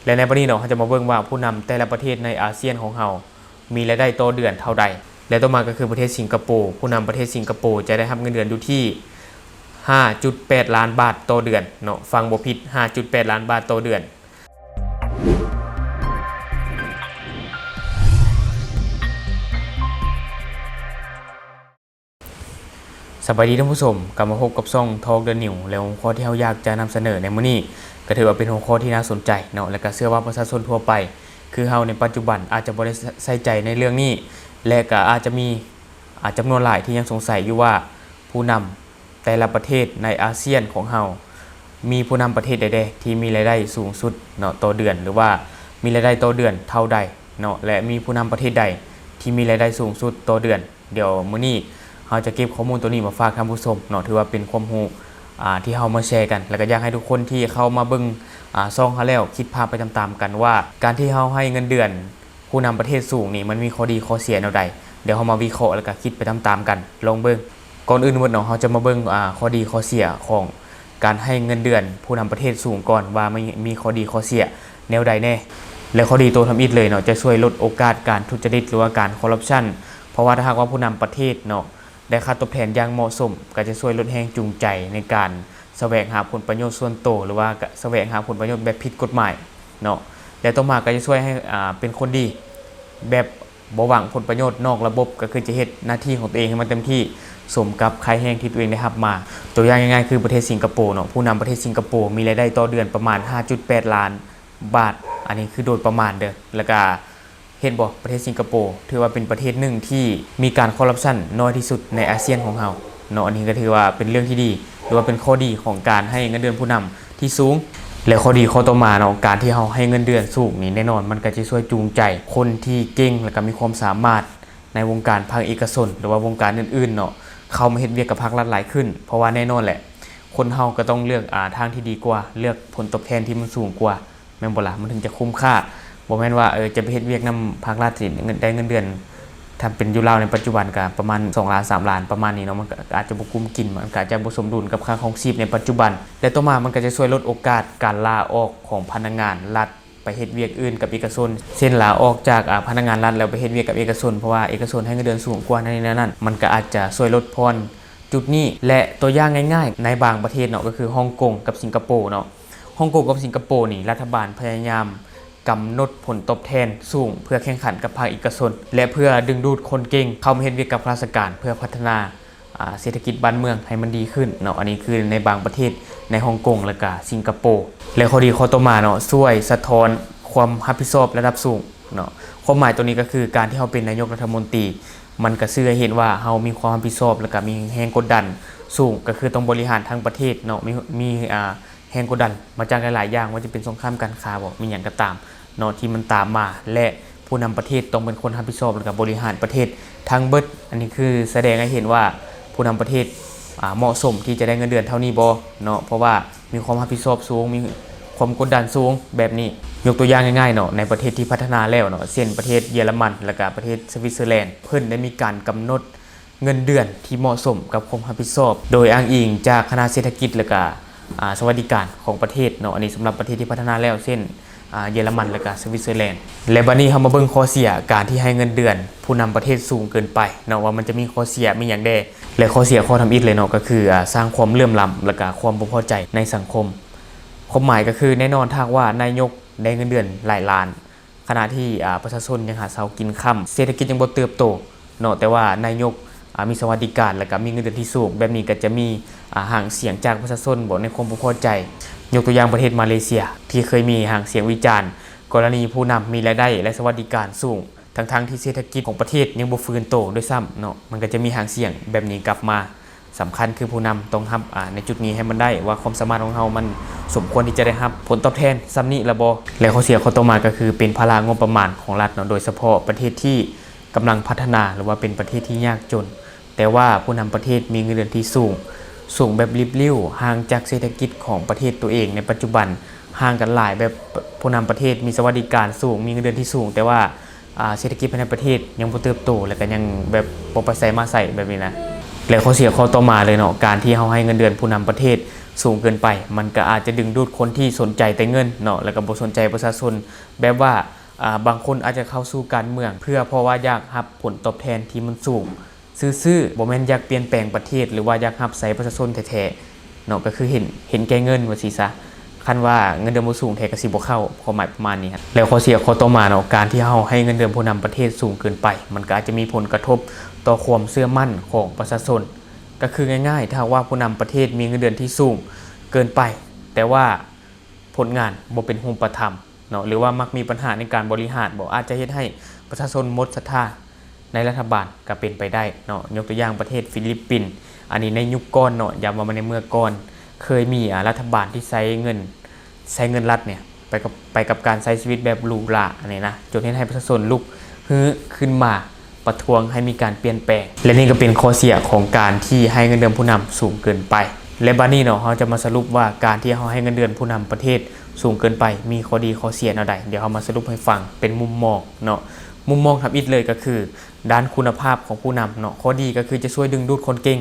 ແລະໃນບັດນີ້ເນາະ ເຮົາຈະມາເບິ່ງວ່າຜູ້ນຳແຕ່ລະປະເທດໃນອາຊຽນຂອງເຮົາມີລາຍໄດ້ຕໍ່ເດືອນເທົ່າໃດ. ແລະຕໍ່ມາກໍຄືປະເທດສິງກະໂປ, ຜູ້ນຳປະເທດສິງກະໂປຈະໄດ້ຮັບເງິນເດືອນຢູ່ທີ່ຫ້າຈຸດແປດລ້ານບາດຕໍ່ເດືອນເນາະ, ຟັງບໍ່ຜິດ ຫ້າຈຸດແປດລ້ານບາດຕໍ່ເດືອນ. ສະບາຍດີທ່ານຜູ້ຊົມ, ກັບມາພົບກັບຊ່ອງ Talk the News ແລະຫົວຂໍ້ທີ່ເຮົາຢາກຈະນຳສະເໜີໃນມື້ນີ້ ກໍຖືວ່າເປັນຫົວຂໍ້ທີ່ໜ້າສົນໃຈເນາະ ແລະກໍເຊື່ອວ່າປະຊາຊົນທົ່ວໄປຄືເຮົາໃນປັດຈຸບັນອາດຈະບໍ່ໄດ້ໃສ່ໃຈໃນເລື່ອງນີ້ ແລະກໍອາດຈະມີ ອາ ຈຳນວນຫຼາຍທີ່ຍັງສົງໄສຢູ່ວ່າຜູ້ນຳແຕ່ລະປະເທດໃນອາຊຽນຂອງເຮົາ ມີຜູ້ນຳປະເທດໃດແດ່ທີ່ມີລາຍໄດ້ສູງສຸດເນາະຕໍ່ເດືອນ ຫຼືວ່າມີລາຍໄດ້ຕໍ່ເດືອນເທົ່າໃດເນາະ ແລະມີຜູ້ນຳປະເທດໃດທີ່ມີລາຍໄດ້ສູງສຸດຕໍ່ເດືອນ. ດຽວມື້ນີ້ເຮົາຈະເກັບຂໍ້ມູນໂຕນີ້ມາຝາກທ່ານຜູ້ຊົມເນາະ, ຖືວ່າເປັນຄວາມຮູ້ ອາ ທີ່ເຮົາມາແຊກັນ ແລະກໍຢາກໃຫ້ທຸກຄົນທີ່ເຂົ້າມາເບິ່ງ ອາ ຊ່ອງເຮົາແລ້ວ ຄິດພາບໄປຕາມໆກັນວ່າ ການທີ່ເຮົາໃຫ້ເງິນເດືອນຜູ້ນຳປະເທດສູງນີ້ ມັນມີຂໍ້ດີຂໍ້ເສຍແນວໃດ. ດຽວເຮົາມາວິເຄາະ ແລະກໍຄິດໄປຕາມໆກັນ ລອງເບິ່ງ. ກ່ອນອື່ນໝົດເນາະ ເຮົາຈະມາເບິ່ງ ອາ ຂໍ້ດີຂໍ້ເສຍຂອງການໃຫ້ເງິນເດືອນຜູ້ນຳປະເທດສູງກ່ອນ ວ່າມັນມີຂໍ້ດີຂໍ້ເສຍແນວໃດແດ່. ແລະຂໍ້ດີໂຕທຳອິດເລີຍເນາະ ຈະຊ່ວຍລົດໂອກາດການທຸດຈະລິດ ຫຼືວ່າການຄໍຣັບຊັນ ເພາະວ່າຖ້າຫາກວ່າຜູ້ນຳປະເທດເນາະ ໄດ້ຄ່າຕອບແທນຢ່າງເໝາະສົມ ກໍຈະຊ່ວຍລົດແຮງຈູງໃຈໃນການສະແຫວງຫາຜົນປະໂຫຍດສ່ວນໂຕ ຫຼືວ່າສະແຫວງຫາຜົນປະໂຫຍດແບບຜິດກົດໝາຍເນາະ. ແລະຕໍ່ມາກໍຈະຊ່ວຍໃຫ້ ອາ ເປັນຄົນດີ ແບບບໍ່ຫວັງຜົນປະໂຫຍດນອກລະບົບ ກໍຄືຈະເຮັດໜ້າທີ່ຂອງຕົວເອງໃຫ້ມັນເຕັມທີ່ ສົມກັບຄ່າແຮງທີ່ຕົວເອງໄດ້ຮັບມາ. ຕົວຢ່າງງ່າຍໆຄືປະເທດສິງກະໂປເນາະ, ຜູ້ນຳປະເທດສິງກະໂປມີລາຍໄດ້ຕໍ່ເດືອນປະມານຫ້າຈຸດແປດລ້ານບາດ, ອັນນີ້ຄືໂດຍປະມານເດີ້. ແລ້ວກໍ ເຫັນບໍ່ ປະເທດສິງກະໂປ ຖືວ່າເປັນປະເທດໜຶ່ງທີ່ມີການຄໍຣັບຊັນນ້ອຍທີ່ສຸດໃນອາຊຽນຂອງເຮົາເນາະ. ອັນນີ້ກໍຖືວ່າເປັນເລື່ອງທີ່ດີ ຫຼືວ່າເປັນຂໍ້ດີຂອງການໃຫ້ເງິນເດືອນຜູ້ນຳທີ່ສູງ. ແລະຂໍ້ດີຂໍ້ຕໍ່ມາເນາະ ການທີ່ເຮົາໃຫ້ເງິນເດືອນສູງນີ້ ແນ່ນອນມັນກໍຈະຊ່ວຍຈູງໃຈຄົນທີ່ເກັ່ງ ແລ້ວກໍມີຄວາມສາມາດໃນວົງການພາກເອກະຊົນ ຫຼືວ່າວົງການອື່ນໆເນາະ ເຂົ້າມາເຮັດວຽກກັບພາກລັດຫຼາຍຂຶ້ນ. ເພາະວ່າແນ່ນອນແຫຼະ ຄົນເຮົາກໍຕ້ອງເລືອກ ອາ ທາງທີ່ດີກວ່າ, ເລືອກຜົນຕອບແທນທີ່ມັນສູງກວ່າ. ແມ່ນບໍ່ລະ? ມັນເຖິງຈະຄຸ້ມຄ່າ. ບໍ່ແມ່ນວ່າ ເອີ ຈະໄປເຮັດວຽກນຳພາກລັດ ຊິໄດ້ເງິນເດືອນ ຖ້າເປັນຢູ່ລາວໃນປັດຈຸບັນກໍປະມານສອງລ້ານ ສາມລ້ານ ປະມານນີ້ເນາະ, ມັນກໍອາດຈະບໍ່ກຸ້ມກິນ, ມັນກໍອາດຈະບໍ່ສົມດຸນກັບຄ່າຄອງຊີບໃນປັດຈຸບັນ. ແລະຕໍ່ມາມັນກໍຈະຊ່ວຍລົດໂອກາດການລາອອກຂອງພະນັກງານລັດໄປເຮັດວຽກອື່ນກັບເອກະຊົນ, ເຊັ່ນລາອອກຈາກ ອາ ພະນັກງານລັດແລ້ວໄປເຮັດວຽກກັບເອກະຊົນ ເພາະວ່າເອກະຊົນໃຫ້ເງິນເດືອນສູງກວ່າໃນແນວນັ້ນ, ມັນກໍອາດຈະຊ່ວຍລົດຜ່ອນ ຈຸດນີ້. ແລະຕົວຢ່າງງ່າຍໆ ໃນບາງປະເທດເນາະ ກໍຄືຮ່ອງກົງກັບສິງກະໂປເນາະ. ຮ່ອງກົງກັບສິງກະໂປນີ້ ລັດຖະບານພະຍາຍາມກຳນົດຜົນຕອບແທນສູງ ເພື່ອແຂ່ງຂັນກັບພາກເອກະຊົນ ແລະເພື່ອດຶງດູດຄົນເກັ່ງເຂົ້າມາເຮັດວຽກກັບຂ້າລາຊະການ ເພື່ອພັດທະນາ ອາ ເສດຖະກິດບ້ານເມືອງໃຫ້ມັນດີຂຶ້ນເນາະ. ອັນນີ້ຄືໃນບາງປະເທດ ໃນຮ່ອງກົງ ແລະກະສິງກະໂປ. ແລະຂໍ້ດີຂໍ້ຕໍ່ມາເນາະ ຊ່ວຍສະທ້ອນຄວາມຮັບຜິດຊອບລະດັບສູງເນາະ. ຄວາມໝາຍຕົວນີ້ກໍຄື ການທີ່ເຮົາເປັນນາຍົກລັດຖະມົນຕີ ມັນກະສື່ໃຫ້ເຫັນວ່າເຮົາມີຄວາມຮັບຜິດຊອບ ແລະກະມີແຮງກົດດັນສູງ, ກໍຄືຕ້ອງບໍລິຫານທັງປະເທດເນາະ, ມີ ມີ ອາ ແຮງກົດດັນມາຈາກຫຼາຍໆຢ່າງ, ວ່າຈະເປັນສົງຄາມການຄ້າບໍ ມີຫຍັງກໍຕາມເນາະ ທີ່ມັນຕາມມາ ແລະຜູ້ນຳປະເທດຕ້ອງເປັນຄົນຮັບຜິດຊອບ ແລະກະບໍລິຫານປະເທດທັງເບິດ. ອັນນີ້ຄືສະແດງໃຫ້ເຫັນວ່າຜູ້ນຳປະເທດ ອາ ເໝາະສົມທີ່ຈະໄດ້ເງິນເດືອນເທົ່ານີ້ບໍເນາະ, ເພາະວ່າ ມີຄວາມຮັບຜິດຊອບສູງ, ມີຄວາມກົດດັນສູງແບບນີ້. ຍົກຕົວຢ່າງງ່າຍໆເນາະ, ໃນປະເທດທີ່ພັດທະນາແລ້ວເນາະ, ເຊັ່ນ ປະເທດເຢຍລະມັນ ແລະກະປະເທດສະວິດເຊີແລນ, ເພິ່ນໄດ້ມີການກຳນົດເງິນເດືອນທີ່ເໝາະສົມກັບຄວາມຮັບຜິດຊອບ ໂດຍອ້າງອີງຈາກຄະນະເສດຖະກິດ ແລະກະ ອາ ສະຫວັດດີການຂອງປະເທດເນາະ. ອັນນີ້ສຳລັບປະເທດທີ່ພັດທະນາແລ້ວ ເຊັ່ນ ອາ ເຢຍລະມັນ ແລະກະສະວິດເຊີແລນ. ແລະບາດນີ້ເຮົາມາເບິ່ງຂໍ້ເສຍ ການທີ່ໃຫ້ເງິນເດືອນຜູ້ນຳປະເທດສູງເກີນໄປເນາະ ວ່າມັນຈະມີຂໍ້ເສຍມີຫຍັງແດ່. ແລະຂໍ້ເສຍຂໍ້ທຳອິດເລີຍເນາະ ກໍຄື ອາ ສ້າງຄວາມເຫຼື່ອມລ້ຳ ແລະກະຄວາມບໍ່ພໍໃຈໃນສັງຄົມ. ຄວາມໝາຍກໍຄື ແນ່ນອນ ຖ້າຫາກວ່ານາຍົກໄດ້ເງິນເດືອນຫຼາຍລ້ານ ຂະນະທີ່ ອາ ປະຊາຊົນຍັງຫາເຊົ້າກິນຄ່ຳ, ເສດຖະກິດຍັງບໍ່ເຕີບໂຕເນາະ, ແຕ່ວ່ານາຍົກ ອາ ມີສະຫວັດດີການ ແລະກະມີເງິນເດືອນທີ່ສູງ, ແບບນີ້ກໍຈະມີ ອາ ຫາງສຽງຈາກປະຊາຊົນບໍ ໃນຄວາມບໍ່ພໍໃຈ. ຍົກຕົວຢ່າງປະເທດມາເລເຊຍ ທີ່ເຄີຍມີຫາງສຽງວິຈານ ກໍລະນີຜູ້ນຳມີລາຍໄດ້ ແລະ ສະຫວັດດີການສູງ ທັງໆທີ່ເສດຖະກິດຂອງປະເທດຍັງບໍ່ຟື້ນໂຕດ້ວຍຊ້ຳເນາະ, ມັນກໍຈະມີຫາງສຽງແບບນີ້ກັບມາ. ສຳຄັນຄືຜູ້ນຳຕ້ອງຮັບ ອາ ໃນຈຸດນີ້ໃຫ້ມັນໄດ້ ວ່າຄວາມສາມາດຂອງເຮົາມັນສົມຄວນທີ່ຈະໄດ້ຮັບຜົນຕອບແທນສ່ຳນີ້ລະບໍ. ແລະຂໍ້ເສຍຂໍ້ຕໍ່ມາກໍຄື ເປັນພາລະງົບປະມານຂອງລັດເນາະ, ໂດຍສະເພາະປະເທດທີ່ກຳລັງພັດທະນາ ຫຼືວ່າເປັນປະເທດທີ່ຍາກຈົນ, ແຕ່ວ່າຜູ້ນຳປະເທດມີເງິນເດືອນທີ່ສູງ, ສູງແບບລິບລິ້ວ, ຫ່າງຈາກເສດຖະກິດຂອງປະເທດຕົວເອງໃນປັດຈຸບັນ, ຫ່າງກັນຫຼາຍ, ແບບຜູ້ນຳປະເທດມີສະຫວັດດີການສູງ, ມີເງິນເດືອນທີ່ສູງ, ແຕ່ວ່າ ອາ ເສດຖະກິດພາຍໃນປະເທດຍັງບໍ່ເຕີບໂຕ ແລະກະຍັງແບບບໍ່ໄປໃສມາໃສແບບນີ້ນະ. ແລະຂໍ້ເສຍຂໍ້ຕໍ່ມາເລີຍເນາະ, ການທີ່ເຮົາໃຫ້ເງິນເດືອນຜູ້ນຳປະເທດ ສູງເກີນໄປ ມັນກໍອາດຈະດຶງດູດຄົນທີ່ສົນໃຈແຕ່ເງິນເນາະ ແລ້ວກໍບໍ່ສົນໃຈປະຊາຊົນ ແບບວ່າ ອ່າ ບາງຄົນອາດຈະເຂົ້າສູ່ການເມືອງ ເພື່ອເພາະວ່າຢາກຮັບຜົນຕອບແທນທີ່ມັນສູງຊື່ໆ ບໍ່ແມ່ນຢາກປ່ຽນແປງປະເທດ ຫຼືວ່າຢາກຮັບໃຊ້ປະຊາຊົນແທ້ໆເນາະ ກໍຄືເຫັນ ເຫັນແກ່ເງິນວ່າຊີ້ຊະ. ຄັນວ່າເງິນເດືອນບໍ່ສູງແທ້ກໍຊິບໍ່ເຂົ້າ ຄວາມໝາຍປະມານນີ້. ແລ້ວຂໍ້ເສຍຂໍ້ຕໍ່ມາເນາະ ການທີ່ເຮົາໃຫ້ເງິນເດືອນຜູ້ນຳປະເທດສູງເກີນໄປ ມັນກໍອາດຈະມີຜົນກະທົບຕໍ່ຄວາມເຊື່ອໝັ້ນຂອງປະຊາຊົນ. ກໍຄືງ່າຍໆ ຖ້າຫາກວ່າຜູ້ນຳປະເທດມີເງິນເດືອນທີ່ສູງເກີນໄປ ແຕ່ວ່າຜົນງານບໍ່ເປັນຮູບປະທຳເນາະ ຫຼືວ່າມັກມີບັນຫາໃນການບໍລິຫານບໍ ອາດຈະເຮັດໃຫ້ປະຊາຊົນໝົດສັດທາໃນລັດຖະບານກໍເປັນໄປໄດ້ເນາະ. ຍົກຕົວຢ່າງປະເທດຟີລິບປິນ ອັນນີ້ໃນຍຸກກ່ອນເນາະ ຢ້ຳວ່າໃນເມື່ອກ່ອນ ເຄີຍມີ ອາ ລັດຖະບານທີ່ໃຊ້ເງິນ ໃຊ້ເງິນລັດນີ້ໄປກັບ ໄປກັບການໃຊ້ຊີວິດແບບຫຼູຫຼາອັນນີ້ນະ ຈົນເຮັດໃຫ້ປະຊາຊົນລຸກຮືຂຶ້ນມາປະທ້ວງໃຫ້ມີການປ່ຽນແປງ ແລະ ນີ້ກໍເປັນຂໍ້ເສຍຂອງການທີ່ໃຫ້ເງິນເດືອນຜູ້ນຳສູງເກີນໄປ. ແລະ ບັດນີ້ເນາະ ເຮົາຈະມາສະຫຼຸບວ່າການທີ່ເຮົາໃຫ້ເງິນເດືອນຜູ້ນຳປະເທດສູງເກີນໄປ ມີຂໍ້ດີຂໍ້ເສຍແນວໃດ ດຽວເຮົາມາສະຫຼຸບໃຫ້ຟັງເປັນມຸມມອງເນາະ. ມຸມມອງທຳອິດເລີຍກໍຄື ດ້ານຄຸນນະພາບຂອງຜູ້ນຳເນາະ. ຂໍ້ດີກໍຄືຈະຊ່ວຍດຶງດູດຄົນເກັ່ງ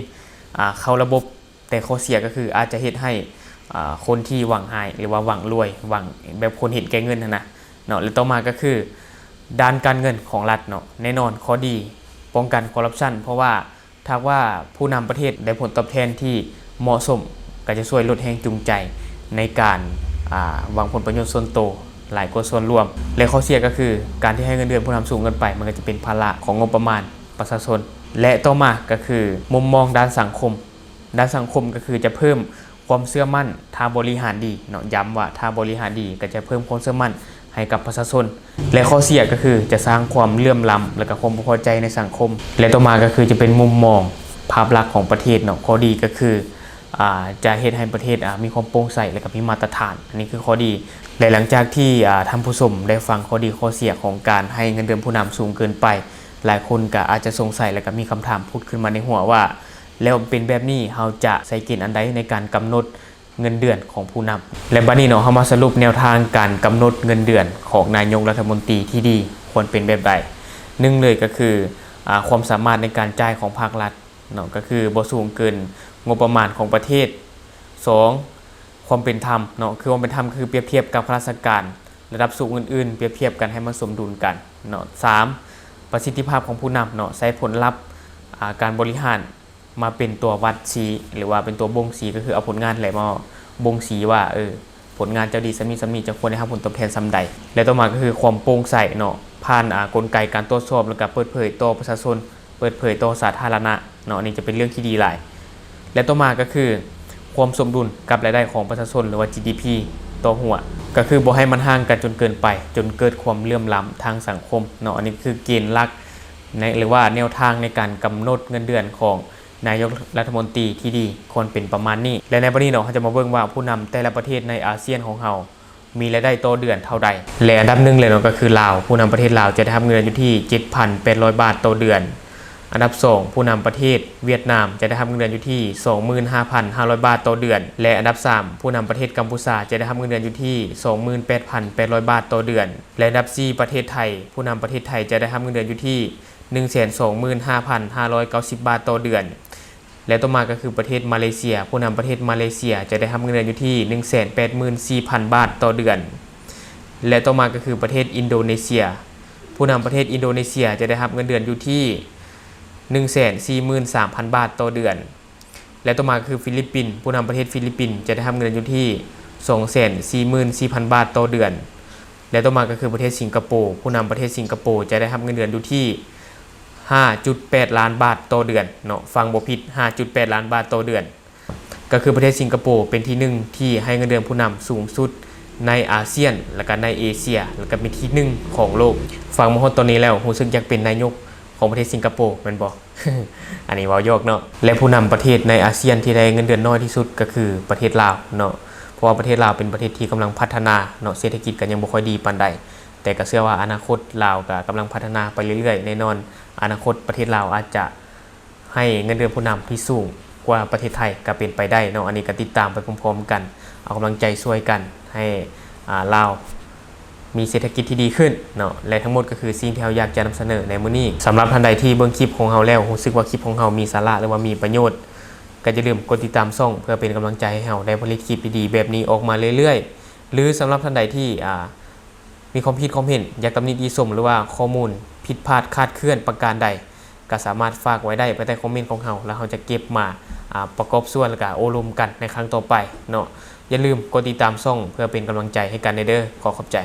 ອາ ເຂົ້າລະບົບ ແຕ່ຂໍ້ເສຍກໍຄືອາດຈະເຮັດໃຫ້ ອາ ຄົນທີ່ຫວັງຮ້າຍ ຫຼືວ່າຫວັງລວຍ ຫວັງແບບຄົນເຫັນແກ່ເງິນຫັ້ນນະເນາະ. ແລະ ຕໍ່ມາກໍຄືດ້ານການເງິນຂອງລັດເນາະ. ແນ່ນອນ ຂໍ້ດີປ້ອງກັນຄໍຣັບຊັນ ເພາະວ່າຖ້າຫາກວ່າຜູ້ນຳປະເທດໄດ້ຜົນຕອບແທນທີ່ເໝາະສົມ ກໍຈະຊ່ວຍລົດແຮງຈູງໃຈໃນການ ອາ ຫວັງຜົນປະໂຫຍດສ່ວນໂຕຫຼາຍກວ່າສ່ວນລວມ. ແລະ ຂໍ້ເສຍກໍຄືການທີ່ໃຫ້ເງິນເດືອນຜູ້ນຳສູງເກີນໄປ ມັນກໍຈະເປັນພາລະຂອງງົບປະມານປະຊາຊົນ. ແລະ ຕໍ່ມາກໍຄືມຸມມອງດ້ານສັງຄົມ. ດ້ານສັງຄົມກໍຄືຈະເພີ່ມຄວາມເຊື່ອໝັ້ນ ຖ້າບໍລິຫານດີເນາະ, ຢ້ຳວ່າຖ້າບໍລິຫານດີກໍຈະເພີ່ມຄວາມເຊື່ອໝັ້ນໃຫ້ກັບປະຊາຊົນ ແລະ ຂໍ້ເສຍກໍຄືຈະສ້າງຄວາມເຫຼື່ອມລ້ຳ ແລະ ກໍຄວາມບໍ່ພໍໃຈໃນສັງຄົມ ແລະ ຕໍ່ມາກໍຄືຈະເປັນມຸມມອງພາບລັກຂອງປະເທດເນາະ. ຂໍ້ດີກໍຄື ອາ ຈະເຮັດໃຫ້ປະເທດ ອາ ມີຄວາມໂປ່ງໃສ ແລະ ກໍມີມາດຕະຖານ ອັນນີ້ຄືຂໍ້ດີ ແລະ ຫຼັງຈາກທີ່ ອາ ທ່ານຜູ້ຊົມໄດ້ຟັງຂໍ້ດີຂໍ້ເສຍຂອງການໃຫ້ເງິນເດືອນຜູ້ນຳສູງເກີນໄປ ຫຼາຍຄົນກໍອາດຈະສົງໄສ ແລະ ກໍມີຄຳຖາມຜຸດຂຶ້ນມາໃນຫົວວ່າ ແລ້ວເປັນແບບນີ້ ເຮົາຈະໃຊ້ເກນອັນໃດໃນການກຳນົດເງິນເດືອນຂອງຜູ້ນຳ? ແລະ ບັດນີ້ເນາະ ເຮົາມາສະຫຼຸບແນວທາງການກຳນົດເງິນເດືອນຂອງນາຍົກລັດຖະມົນຕີທີ່ດີຄວນເປັນແບບໃດ? ໜຶ່ງເລີຍກໍຄື ອາ ຄວາມສາມາດໃນການຈ່າຍຂອງພາກລັດເນາະ, ກໍຄືບໍ່ສູງເກີນງົບປະມານຂອງປະເທດ. ສອງ ຄວາມເປັນທຳເນາະ, ຄືຄວາມເປັນທຳຄືປຽບທຽບກັບຂ້າລາຊະການລະດັບສູງອື່ນໆ ປຽບທຽບກັນໃຫ້ມັນສົມດຸນກັນເນາະ. ສາມ ປະສິດທິພາບຂອງຜູ້ນຳເນາະ, ໃຊ້ຜົນລັບ ອາ ການບໍລິຫານ ມາເປັນຕົວວັດຊີ້ ຫຼືວ່າເປັນຕົວບົ່ງຊີ້ ກໍຄືເອົາຜົນງານແຫຼະມາບົ່ງຊີ້ວ່າ ເອີ ຜົນງານເຈົ້າດີສ່ຳນີ້ສ່ຳນີ້ ເຈົ້າຄວນໄດ້ຮັບຜົນຕອບແທນສ່ຳໃດ. ແລະ ຕໍ່ມາກໍຄືຄວາມໂປ່ງໃສເນາະ ຜ່ານ ອາ ກົນໄກການຕວດສອບ ແລ້ວກໍເປີດເຜີຍຕໍ່ປະຊາຊົນ ເປີດເຜີຍຕໍ່ສາທາລະນະເນາະ, ອັນນີ້ຈະເປັນເລື່ອງທີ່ດີຫຼາຍ. ແລະ ຕໍ່ມາກໍຄືຄວາມສົມດຸນກັບລາຍໄດ້ຂອງປະຊາຊົນ ຫຼືວ່າ ຈີດີພີ ຕໍ່ຫົວ ກໍຄືບໍ່ໃຫ້ມັນຫ່າງກັນຈົນເກີນໄປ ຈົນເກີດຄວາມເຫຼື່ອມລ້ຳທາງສັງຄົມເນາະ, ອັນນີ້ຄືເກນຫຼັກໃນ ຫຼືວ່າແນວທາງໃນການກຳນົດເງິນເດືອນຂອງ ນາຍົກລັດຖະມົນຕີທີ່ດີຄວນເປັນປະມານນີ້. ແລະ ໃນບັດນີ້ເນາະ ເຮົາຈະມາເບິ່ງວ່າຜູ້ນຳແຕ່ລະປະເທດໃນອາຊຽນຂອງເຮົາມີລາຍໄດ້ຕໍ່ເດືອນເທົ່າໃດ. ແລະ ອັນດັບໜຶ່ງເລີຍເນາະ ກໍຄືລາວ, ຜູ້ນຳປະເທດລາວຈະໄດ້ຮັບເງິນເດືອນຢູ່ທີ່ເຈັດພັນແປດຮ້ອຍບາດຕໍ່ເດືອນ. ອັນດັບສອງ ຜູ້ນຳປະເທດຫວຽດນາມຈະໄດ້ຮັບເງິນເດືອນຢູ່ທີ່ສອງໝື່ນຫ້າພັນຫ້າຮ້ອຍບາດຕໍ່ເດືອນ ແລະ ອັນດັບສາມ ຜູ້ນຳປະເທດກຳປູຊາຈະໄດ້ຮັບເງິນເດືອນຢູ່ທີ່ສອງໝື່ນແປດພັນແປດຮ້ອຍບາດຕໍ່ເດືອນ ແລະ ອັນດັບສີ່ ປະເທດໄທ, ຜູ້ນຳປະເທດໄທຈະໄດ້ຮັບເງິນເດືອນຢູ່ທີ່ ໜຶ່ງແສນສອງໝື່ນຫ້າພັນຫ້າຮ້ອຍເກົ້າສິບບາດຕໍ່ເດືອນ ແລະ ຕໍ່ມາກໍຄືປະເທດມາເລເຊຍ, ຜູ້ນຳປະເທດມາເລເຊຍຈະໄດ້ຮັບເງິນເດືອນຢູ່ທີ່ໜຶ່ງແສນແປດໝື່ນສີ່ພັນບາດຕໍ່ເດືອນ ແລະ ຕໍ່ມາກໍຄືປະເທດອິນໂດເນເຊຍ, ຜູ້ນຳປະເທດອິນໂດເນເຊຍຈະໄດ້ຮັບເງິນເດືອນຢູ່ທີ່ໜຶ່ງແສນສີ່ໝື່ນສາມພັນບາດຕໍ່ເດືອນ ແລະ ຕໍ່ມາກໍຄືຟີລິບປິນ, ຜູ້ນຳປະເທດຟີລິບປິນຈະໄດ້ຮັບເງິນເດືອນຢູ່ທີ່ສອງແສນສີ່ໝື່ນສີ່ພັນບາດຕໍ່ເດືອນ ແລະ ຕໍ່ມາກໍຄືປະເທດສິງກະໂປ, ຜູ້ນຳປະເທດສິງກະໂປຈະໄດ້ຮັບເງິນເດືອນຢູ່ທີ່ຫ້າຈຸດແປດລ້ານບາດຕໍ່ເດືອນເນາະ, ຟັງບໍ່ຜິດ ຫ້າຈຸດແປດລ້ານບາດຕໍ່ເດືອນ. ກໍຄືປະເທດສິງກະໂປເປັນທີໜຶ່ງທີ່ໃຫ້ເງິນເດືອນຜູ້ນຳສູງສຸດໃນອາຊຽນ ແລ້ວກໍໃນເອເຊຍ ແລ້ວກໍເປັນທີໜຶ່ງຂອງໂລກ. ຟັງມາຮອດຕອນນີ້ແລ້ວ ຮູ້ສຶກຢາກເປັນນາຍົກຂອງປະເທດສິງກະໂປແມ່ນບໍ່? ອັນນີ້ເວົ້າຢອກເນາະ. ແລະ ຜູ້ນຳປະເທດໃນອາຊຽນທີ່ໄດ້ເງິນເດືອນນ້ອຍທີ່ສຸດກໍຄືປະເທດລາວເນາະ, ເພາະວ່າປະເທດລາວເປັນປະເທດທີ່ກຳລັງພັດທະນາເນາະ, ເສດຖະກິດກໍຍັງບໍ່ຄ່ອຍດີປານໃດ, ແຕ່ກໍເຊື່ອວ່າອະນາຄົດລາວກໍກຳລັງພັດທະນາໄປເລື້ອຍໆ. ແນ່ນອນ ອະນາຄົດປະເທດລາວອາດຈະໃຫ້ເງິນເດືອນຜູ້ນຳທີ່ສູງກວ່າປະເທດໄທກໍເປັນໄປໄດ້ເນາະ. ອັນນີ້ກໍຕິດຕາມໄປພ້ອມໆກັນ, ເອົາກຳລັງໃຈຊ່ວຍກັນໃຫ້ ອາ ລາວ ມີເສດຖະກິດທີ່ດີຂຶ້ນເນາະ ແລະ ທັງໝົດກໍຄືສິ່ງທີ່ເຮົາຢາກຈະນຳສະເໜີໃນມື້ນີ້. ສຳລັບທ່ານໃດທີ່ເບິ່ງຄລິບຂອງເຮົາແລ້ວ ຮູ້ສຶກວ່າຄລິບຂອງເຮົາມີສາລະ ຫຼືວ່າມີປະໂຫຍດ ກໍຢ່າລືມກົດຕິດຕາມຊ່ອງ ເພື່ອເປັນກຳລັງໃຈໃຫ້ເຮົາໄດ້ຜະລິດຄລິບດີໆແບບນີ້ອອກມາເລື້ອຍໆ ຫຼືສຳລັບທ່ານໃດທີ່ ອ່າ ມີຄວາມຄິດຄວາມເຫັນ ຢາກຕຳໜິຕິຊົມ ຫຼືວ່າຂໍ້ມູນຜິດພາດຄາດເຄື່ອນປະການໃດ ກໍສາມາດຝາກໄວ້ໄດ້ພາຍໃຕ້ຄອມເມັນຂອງເຮົາ ແລ້ວເຮົາຈະເກັບມາ ອ່າ ປະກອບສ່ວນ ແລ້ວກໍໂອ້ລົມກັນໃນຄັ້ງຕໍ່ໄປເນາະ. ຢ່າລືມກົດຕິດຕາມຊ່ອງ ເພື່ອເປັນກຳລັງໃຈໃຫ້ກັນແດ່ເດີ້. ຂໍຂອບໃຈ.